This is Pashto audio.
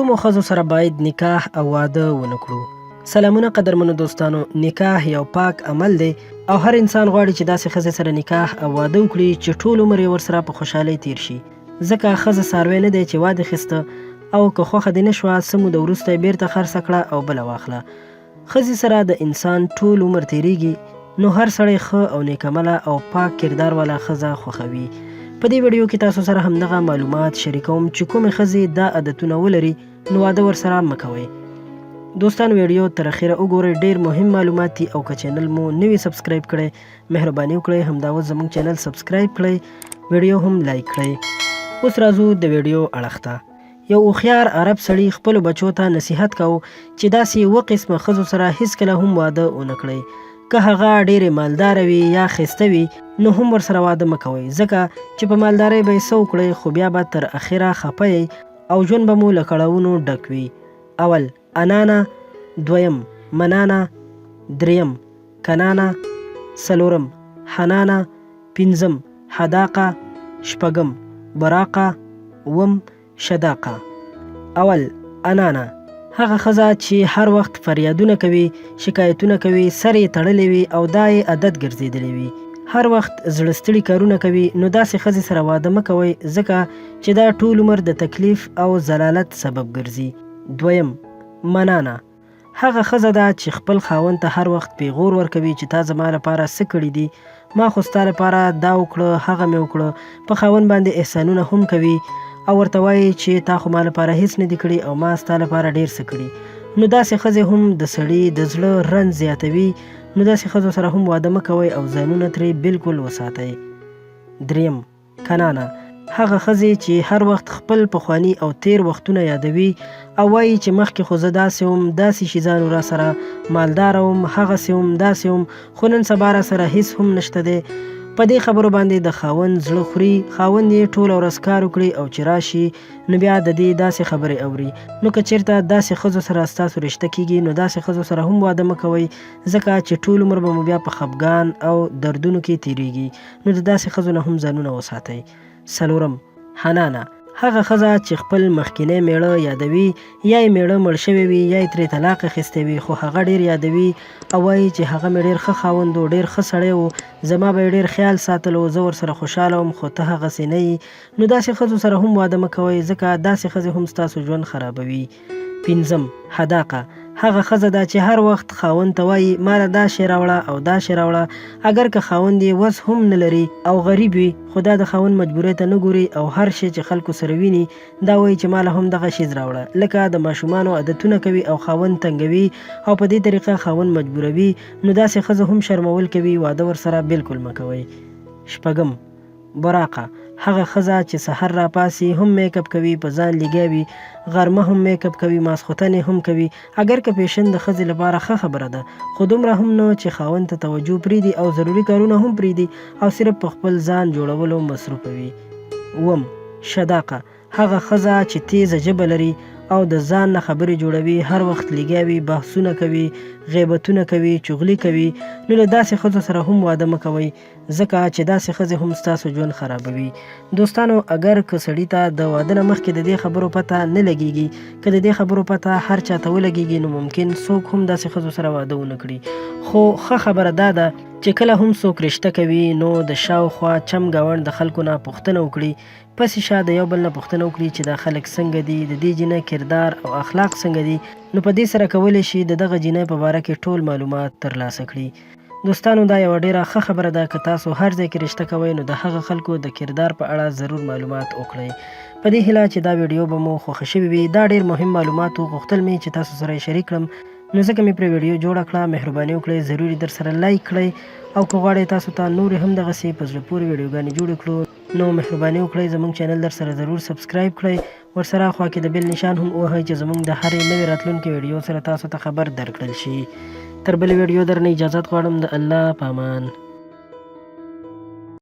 کومو ښځو سره باید نکاح او واده ونه کړو؟ سلامونه قدرمنو دوستانو، نکاح یو پاک عمل دی او هر انسان غواړي چې داسې ښځې سره نکاح او واده وکړي چې ټول عمر یې ورسره په خوشحالۍ تیر شي، ځکه ښځه څاروی نه دی چې وادې خیسته او که خوښه دې نه شوه څه موده وروسته یې بیرته خرڅه کړه او بله واخله. ښځې سره د انسان ټول عمر تیریږي نو هر سړی ښه او نیکعمله او پاک کردار والا ښځه خوښوي. په دې ویډیو کې تاسو سره همدغه معلومات شریکوم چې کومې ښځې دا عادتونه ولري نو واده ورسره مه کوئ. دوستان ویډیو تر اخیره وګورئ، ډیر مهم معلومات دي او که چینل مو نه وي سبسکرایب کړی مهرباني وکړئ همدا اوس زموږ چینل سبسکرایب کړئ، ویډیو هم لایک کړئ. اوس راځو د ویډیو اړخ ته. یو هوښیار عرب سړي خپلو بچو ته نصیحت کاوه چې داسې اووه قسمه ښځو سره هیڅکله هم واده ونه کړئ. که هغه ډېرې مالداره وي یا ښیسته وي نو هم ورسره واده مه کوئ، ځکه چې په مالدارۍ به یې څه وکړئ خو بیا به تر اخره خپه یئ او ژوند به مو له کړاوونو ډک وي. اول، انانه، دویم، منانه، دریم، کنانه، څلورم، حنانه، پنځم، حداقه، شپږم، براقه، اووم، شداقه. اول، انانه، هغه ښځه چې هر وخت فریادونه کوي، شکایتونه کوي، سر یې تړلی وي او دا یې عادت ګرځېدلی وي، هر وخت زړه ستړي کارونه کوي، نو داسې ښځې سره واده مه کوئ، ځکه چې دا ټول عمر د تکلیف او ذلالت سبب ګرځي. دویم، منانه، هغه ښځه ده چې خپل خاوند ته هر وخت پېغور ورکوي چې تا زما لپاره څه کړي دي، ما خو ستا لپاره دا وکړه، هغه مې وکړه، په خاوند باندې احسانونه هم کوي او ورته وايي چې تا خو ما لپاره هېڅ نه دي کړي او ما ستا لپاره ډېر څه کړي. نو داسې ښځې هم د سړي د زړه رنځ زیاتوي، نو داسې ښځو سره هم واده مه کوئ او ځانونه ترې بلکل وساتئ. درېیم. کنانه، هغه ښځې چې هر وخت خپل پخواني او تېر وختونه یادوي او وايي چې مخکې خو زه داسې وم، داسې شیزانو راسره، مالداره وم، هغسې وم، داسې وم، خو نن سبا راسره هېڅ هم نشته دی. په دې خبرو باندې د خاوند زړه خوري، خاوند یې ټوله ورځ کار وکړي او چې راشي نو بیا د دې داسې خبرې اوري. نو که چېرته داسې ښځو سره ستاسو رشته کېږي نو داسې ښځو سره هم واده مه کوئ، ځکه چې ټول عمر به مو بیا په خپګان او دردونو کې تېرېږي. نو د داسې ښځو نه هم ځانونه وساتئ. څلورم، حنانه، هغه ښځه چې خپل مخکینی مېړه یادوي، یا یې مېړه مړ شوی وي، یا یې ترې طلاق اخیستی وي، خو هغه ډېر یادوي او وایي چې هغه مې ډېر ښه خاوند و، ډېر ښه سړی و، زما به یې ډېر خیال ساتلو، زه ورسره خوشحاله وم، خو ته هغسې نه یې، نو داسې ښځو سره هم واده مه کوئ، ځکه داسې ښځې هم ستاسو ژوند خرابوي. پنځم، حداقه، هغه ښځه ده چې هر وخت خاوند ته وايي ماله دا شی راوړه او دا شی راوړه، اګر که خاوند یې وس هم نه لري او غریب وي خو دا د خاوند مجبورۍ ته نه ګوري او هر شی چې خلکو سره ویني دا وايي چې ماله هم دغه شیز راوړه، لکه د ماشومانو عادتونه کوي او خاوند تنګوي او په دې طریقه خاوند مجبوروي، نو داسې ښځو هم شرمول کوي، واده ورسره بلکل مه کوئ. شپږم، براقه، هغه ښځه چې سحر راپاڅي هم میک اپ کوي، په ځان لګیا وي، غرمه هم میک اپ کوي، ماسخوتن یې هم کوي، اګر که فیشن د ښځې لپاره ښه خبره ده، خو دومره هم نه چې خاوند ته توجه پرېږدي او ضروري کارونه هم پرېږدي او صرف په خپل ځان جوړولو مصروفه وي. اووم، شداقه، هغه ښځه چې تېزه ژبه لري او د ځان نه خبرې جوړوي، هر وخت لګیا وي، بحثونه کوي، غیبتونه کوي، چغلي کوي، نو له داسې ښځو سره هم واده مه کوئ، ځکه چې داسې ښځې هم ستاسو ژوند خرابوي. دوستانو اګر که سړي ته د واده نه مخکې د دې خبرو پته نه لګیږي، که د دې خبرو پته هر چا ته ولګیږي نو ممکن څوک هم داسې ښځو سره واده ونه کړي، خو ښه خبره دا ده چې کله هم څوک رشته کوي نو د شاوخوا چم ګاونډ د خلکو نه پوښتنه وکړي، پسې شا د یو بل نه پوښتنه وکړي چې دا خلک څنګه دي، د دې جینۍ کردار او اخلاق څنګه دي، نو په دې سره کولی شي د دغه جینۍ په باره کې ټول معلومات ترلاسه کړي. دوستانو دا یوه ډیره ښه خبره ده که تاسو هر ځای کې رشته کوئ نو د هغه خلکو د کردار په اړه ضرور معلومات وکړئ. په دې هیله چې دا ویډیو به مو خوښه شوې وي. دا ډیر مهم معلومات وو غوښتل مې چې تاسو سره یې شریک کړم نو ځکه مې پرې ویډیو جوړه کړه. مهرباني وکړئ ضرور یې درسره لایک کړئ او که غواړئ تاسو ته نورې هم دغسې په زړه پورې ویډیوګانې جوړې کړو نو مهرباني وکړئ زموږ چینل درسره ضرور سبسکرایب کړئ، ورسره خوا کې د بیل نشان هم ووهئ چې زموږ د هرې نوې راتلونکې ویډیو سره تاسو ته خبر درکړل شي. تر بلې ویډیو درنه اجازت غواړم، د الله په امان.